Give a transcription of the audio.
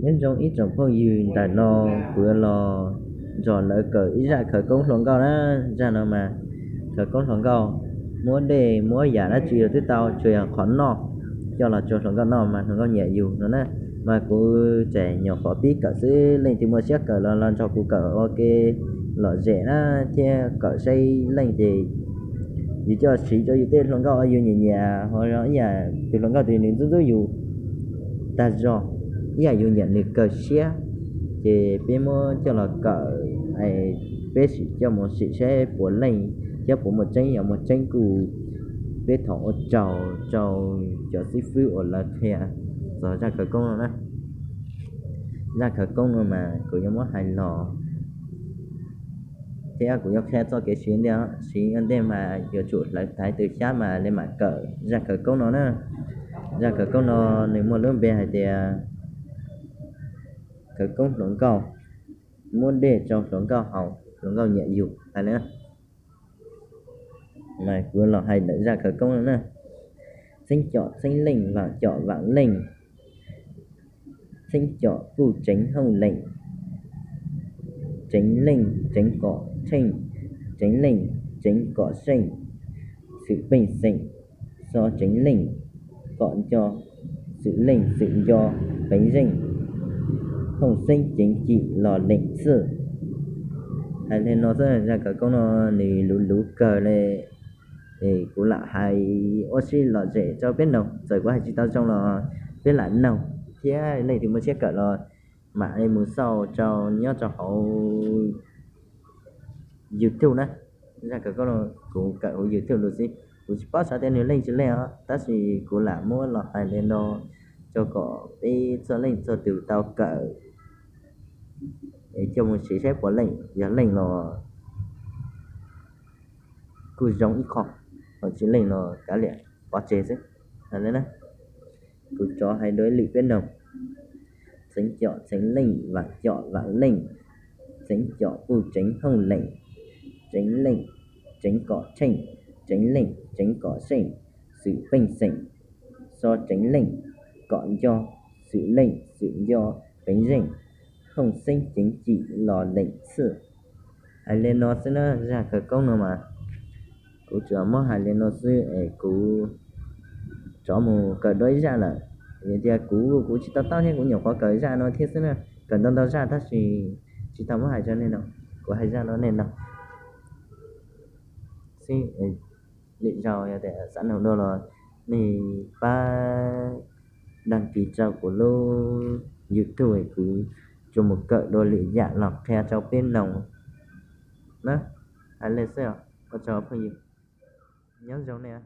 Nyob zoo ib tsoom phooj ywg, ntawm no kuv los nrog lawv kawm ib zaj khawv koob hluas nkauj na. Zaj no mas khawv koob hluas nkauj, muab dej muab yam dab tsi los twb tau, tsuas yog qhov noj coj los rau hluas nkauj noj mas hluas nkauj nyiam yus no na. Mas kuv tseem nyuam qhuav pib kawm xwb, leej twg muaj siab kawm los los nrog kuv kawm ua ke lom zem na, thiab kawm saib leej ces yus coj siv rau yus tej hluas nkauj uas yus nyiam nyiam, ho ib yam tus hluas nkauj twg nws ntxub ntxub yus tag zog, ib yam yus nyiam nws kawg siab, ces peb muab coj los kawm, peb sim coj mus sim saib puas leej thiab puas muaj tseeb. Yog muaj tseeb kuj peb thov ua tsaug rau cov xib fwb uas lawv qhia txog zaj khawv koob no na. Zaj khawv koob no mas kuv yuav muab hais los thiab kuv yuav qhia txoj kev siv ntej, siv ua ntej mas yuav tsum hlawv tau tus xyab mas li mam kawm zaj khawv koob no na. Zaj khawv koob no nws muaj lub npe hais tias khawv koob hluas nkauj, muab dej rau hluas nkauj haus hluas nkauj nyiam yus hais li. Mas kuv los hais ntawm zaj khawv koob no na. Txheeb com txheeb leej, vam com vam leej, txheeb com kuj tseev hooj leem, tseev leej tseev kom tsheej, tseev leej tseev kom seej, xwm peej xeem, xo tseev leej kom nco, xwm leej xwm nco peev zeej, hooj xeeb ceev cim los leem txhij. Hais li no xwb, zaj khawv koob no nws luv luv kawg li, es kuv lam hais ua si lom zem rau peb noog, txawm kuv hais tsis tau zoo los peb lam noog, thiab leej twg muaj siab kawm los mam li mus xauj rau nyob rau hauv YouTube na. Zaj khawv koob no kuv kawm hauv YouTube lus xwb, kuv tsis paub xav tias nws leej tsis leej os, tab sis kuv lam muab los hais li no rau kom peb txhua leej txhua tus tau kawm es coj mus siv saib puas leej, yog leej los kuj zoo ib qho, ho tsis leej los kav liam pov tseg xwb. Hais li na, kuv rov hais dua ib lwm peb noog. Txheev com txheev leej, vam com vam leej, txheev com kuj tseev hooj leem, tseev leej tseev kom tsheej, tseev leej tseev kom seej, xwm peej xeem, xo tseev leej kom nco, xwm leej xwm nco peev zeej, hooj xeeb ceev cim los leem txhij. Hais li no xwb na, zaj khawv koob no mas kuv tsuas muab hais li no xwb es kuv rov mus kawm dua ib zaj lawm. Vim tias kuv, kuv tsis tau taub thiab, kuv nyuam qhuav kawm zaj no thiab xwb na. Kawm ntau ntau zaj tab sis tsis tau muab hais rau nej no, kuv hais zaj no nej no xwb. Lwm zaus yog tias xav noog dua los nej pab đăng ký rau kuv lub YouTube, kuv tsuas mus kawm dua lwm yam los qhia rau peb noog na. Hais li xwb os, ua tsaug phooj ywg, nyob zoo nej.